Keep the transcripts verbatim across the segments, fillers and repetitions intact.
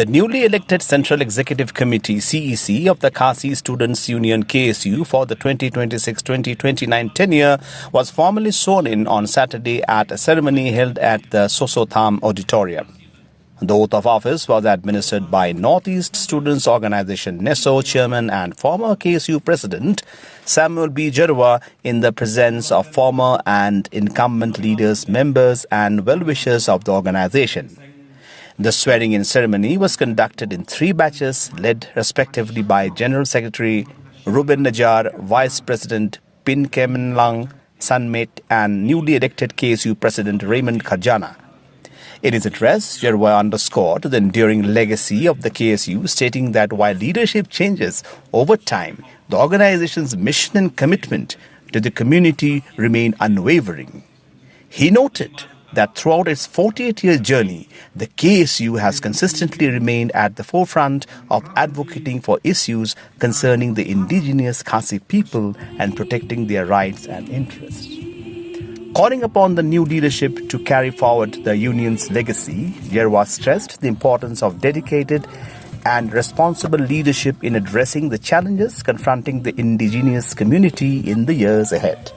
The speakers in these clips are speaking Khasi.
The newly elected Central Executive Committee, C E C, of the Khasi Students Union, K S U, for the twenty twenty-six twenty twenty-nine tenure was formally sworn in on Saturday at a ceremony held at the Soso Tham Auditorium. The oath of office was administered by Northeast Students Organization, NESO, chairman and former K S U president Samuel B Jyrwa in the presence of former and incumbent leaders, members, and well-wishers of the organization. The swearing-in ceremony was conducted in three batches, led respectively by General Secretary Ruben Najar, Vice President Pinkemenlang Sanmet, and newly elected K S U President Raymond Kharjana. In his address, Jyrwa underscored the enduring legacy of the K S U, stating that while leadership changes over time, the organization's mission and commitment to the community remain unwavering. He noted that throughout its forty-eight-year journey, the K S U has consistently remained at the forefront of advocating for issues concerning the indigenous Khasi people and protecting their rights and interests. Calling upon the new leadership to carry forward the union's legacy, Jyrwa stressed the importance of dedicated and responsible leadership in addressing the challenges confronting the indigenous community in the years ahead.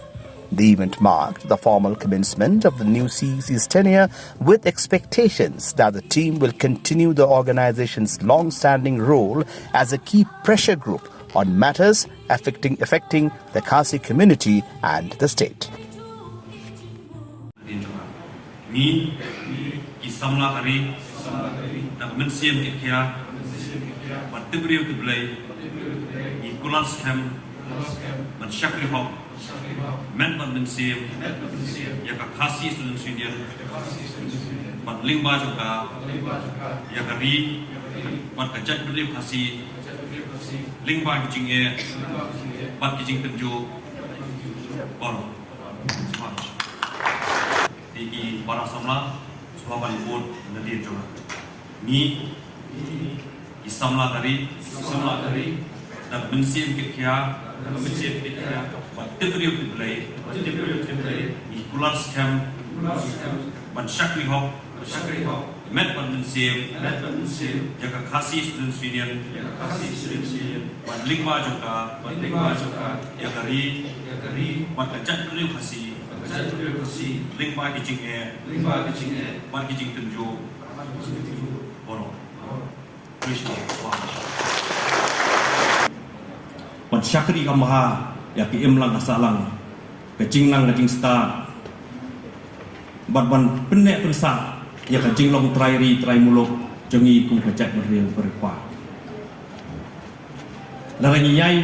The event marked the formal commencement of the new C E C's tenure, with expectations that the team will continue the organization's long-standing role as a key pressure group on matters affecting, affecting the Khasi community and the state. Ngi ki samla ka ri, da ka mynsiem kitkhia bad tip briew tip Blei, ngi kular skhem ban shakri hok met bad mynsiem ïa ka Khasi Students Union bad lyngba jong ka ïa ka ri bad ka jaitbynriew Khasi lyngba ki jingeh bad ki jingtynjuh baroh. Te ki para samla, sngewbha ban bud nadien jong nga. Ngi ki samla ka ri, samla ka ri, da ka mynsiem kitkhia, da ka mynsiem kitkhia bad tip briew tip Blei, bad tip briew tip Blei, ngi kular skhem, kular skhem ban shakri hok, ban shakri hok met bad mynsiem, met bad mynsiem ïa ka Khasi Students Union, ïa ka Khasi Students Union bad lyngba jong ka, bad lyngba jong ka ïa ka ri, ïa ka ri bad ka jaitbynriew Khasi, bad ka jaitbynriew Khasi lyngba ki jingeh, lyngba ki jingeh bad ki jingtynjuh baroh. Khublei shibun. Ban shakri kham bha ïa ki imlang ka sahlang, ka jingnang ka jingstad bad ban pynneh pynsah ïa ka jinglong trai ri trai muluk jong ngi kum ka jaitbynriew barit. Lada ngi ïai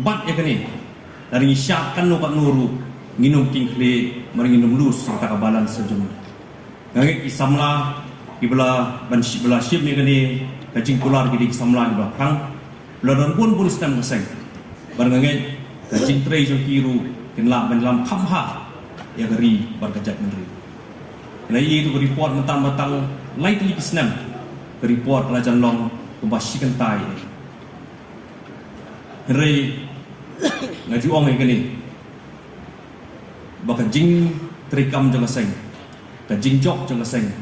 bat ïa kane, lada ngi shad katno katno ruh, ngin ym kynkhlieh, mar ngin ym lose ïa ka balance jong ngi. Nga ngeit ki samla kiba la ban shim, ba la shim ïa kane ka jingkular ki dei ki samla kiba la phang, ba la don bun bun snem ka seng. Bad nga ngeit ka jingtrei jong ki ruh kin lah ban ïalam kham bha ïa ka ri bad ka jaitbynriew. Nga ïohi ïa ka report mynta mynta lai tylli ki snem ka report ka la jan long kumba shi kynta. Hynrei nga ju ong ïa kane ba ka jingtreikam jong ka seng, ka jingjop jong ka seng,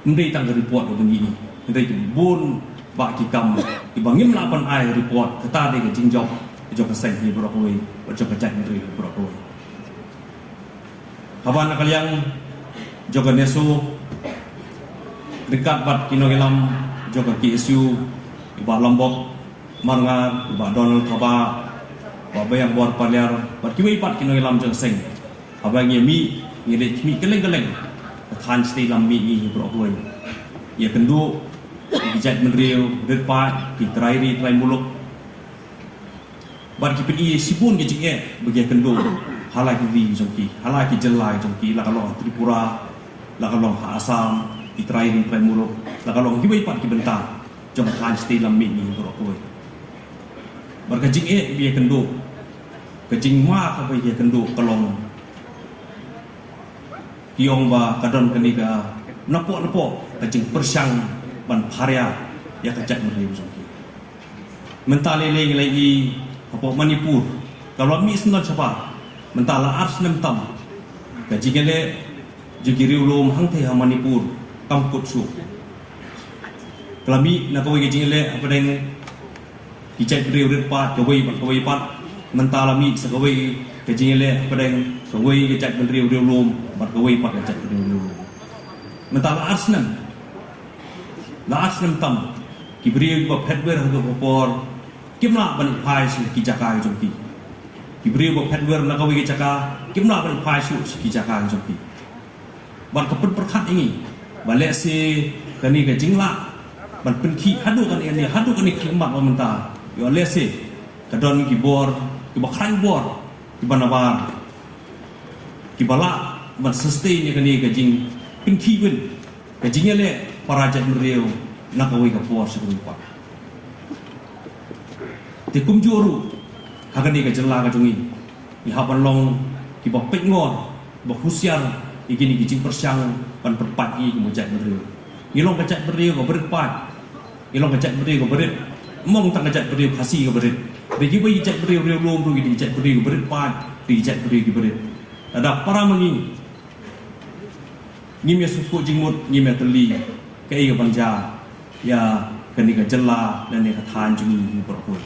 ym dei tang ka report kaba ngi ïohi, hynrei ki bun bah ki kam kiba ngim lah ban ai report, kata dei ka jingjop jong ka seng hi baroh kawei, jong ka jaitbynriew hi baroh kawei. Haba na ka liang jong ka NESO ryngkat bad ki nongïalam jong ka KSU, i Bah Lambok Marngar, i Bah Donald Thabah, Bah Baïangbor Paliar bad kiwei pat ki nongïalam jong ka seng. Haba ngi mih, ngi leit mih kylleng kylleng, ka thaiñ shatei lam mih ngi baroh kawei, ïakynduh ki jaitbynriew rit paid, ki trai ri trai muluk. Bad ki pyni shibun ki jingeh ba ki ïakynduh ha la ki ri jong ki, ha la ki jylla jong ki, la ka long ha Tripura, la ka long ha Assam, ki trai ri trai muluk, la ka long kiwei pat ki bynta jong ka thaiñ shatei lam mih ngi baroh kawei. Bad ka jingeh ba ki ïakynduh, ka jingma kaba ki ïakynduh ka long, ki ong ba ka don kane ka napoh napoh ka jingpyrshang ban pharia ïa ka jaitbynriew jong ki. Mynta lei lei ngi la ïohi hapoh Manipur, ka la mih syndon shabar, mynta la ar snem tam ka jingïaleh jong ki riewlum hangtei ha Manipur kam kut shuh. Ka la mih na kawei ka jingïaleh hapdeng ki jaitbynriew rit paid kawei bad kawei pat. Mynta la mih sa kawei ka jingïaleh hapdeng kawei ka jaitbynriew riewlum bad kawei pat ka jaitbynriew riewlum. Mynta la ar snem, la ar snem tam, ki briew kiba phet wir ha kato ka por kim lah ban ïa phai sha ki jaka ki jong ki. Ki briew ba phet wir na kawei ka jaka kim lah ban ïa phai shuh sha ki jaka ki jong ki. Bad ka pynpyrkhat ïa ngi ba lehse kane ka jinglah ban pynkhih haduh kane, haduh kane ka khyllipmat ba mynta, ïoh lehse ka don ki bor kiba khlaiñ bor, kiba nabar, kiba lah ban sustain ïa kane ka jingpynkhih win ka jingïaleh para jaitbynriew na kawei ka por sha kawei pat. Te kumjuh ruh ha kane ka jylla ka jong ngi, ngi hap ban long kiba peit ngor, ba husiar ïa kine ki jingpyrshang ban pynpait ïa ngi kum ka jaitbynriew. Ngi long ka jaitbynriew kaba rit paid, ngi long ka jaitbynriew kaba rit. Ym tang ka jaitbynriew Khasi kaba rit, dei kiwei ki jaitbynriew riewlum ruh ki dei ki jaitbynriew kiba rit paid, dei ki jaitbynriew kiba rit. Lada para ma ngi ngim ïa sngewthuh jingmut, ngim ïa tylli, kaei kaban jia ïa kane ka jylla lane ka thaiñ jong ngi hi baroh kawei.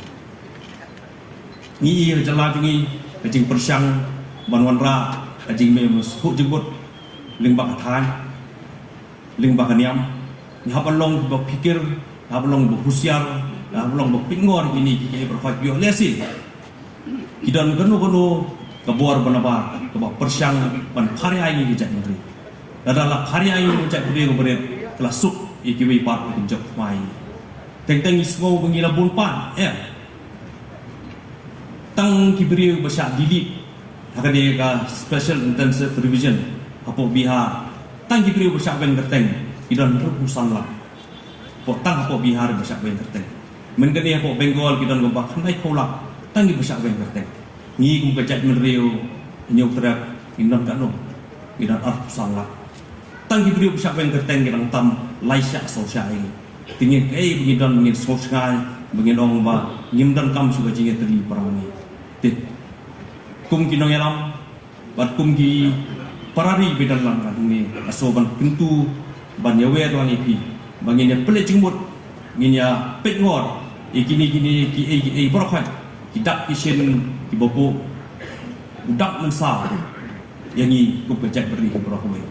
Ngi ïa ka jylla jong ngi ka jingpyrshang ban wanrah ka jingmyntoi sngewthuh jingmut lyngba ka thaiñ, lyngba ka niam. Ngi hap ban long kiba phikir, ngi hap ban long kiba husiar, ngi hap ban long kiba peit ngor ïa kine kiei kiei baroh, ïoh lehse ki don kano kano ka bor ba nabar kaba pyrshang ban pharia ïa ngi ki jaitbynriew. Lada la pharia ïa ngi ki jaitbynriew kaba rit, ka la suk ïa kiwei pat ba kin jop thymmai ïa ngi. Teng teng ngi sngew ba ngi la bun paid, eh. Tang ki briew ba shah delete ha kane ka Special Intensive Revision hapoh Bihar, tang ki briew ba shah weng kyrteng ki don hynriewphew san lak. Hapoh, tang hapoh Bihar ba shah weng kyrteng. Mynta kane hapoh Bengal ki don kumba khyndaiphew lak tang kiba shah weng kyrteng. Ngi kum ka jaitbynriew Hynñiewtrep ngi don katno? Ngi don arphew san lak. Tang ki briew ba shah weng kyrteng ki dang tam lai shah saw shah ïa ngi. Te ngi kaei ba ngi don ba ngin sngewshngaiñ, ba ngin ong ba ngim donkam shuh ka jingïatylli para ngi? Te kum ki nongïalam bad kum ki para ri ba don lang hangne, nga sngewbha ban kyntu ban ïawer lang ïa phi ba ngin ïa pynleit jingmut, ngin ïa peit ngor ïa kine kine kiei kiei baroh, ki dak ki shin kiba buh u dak mynsaw ïa ngi kum ka jaitbynriew baroh kawei.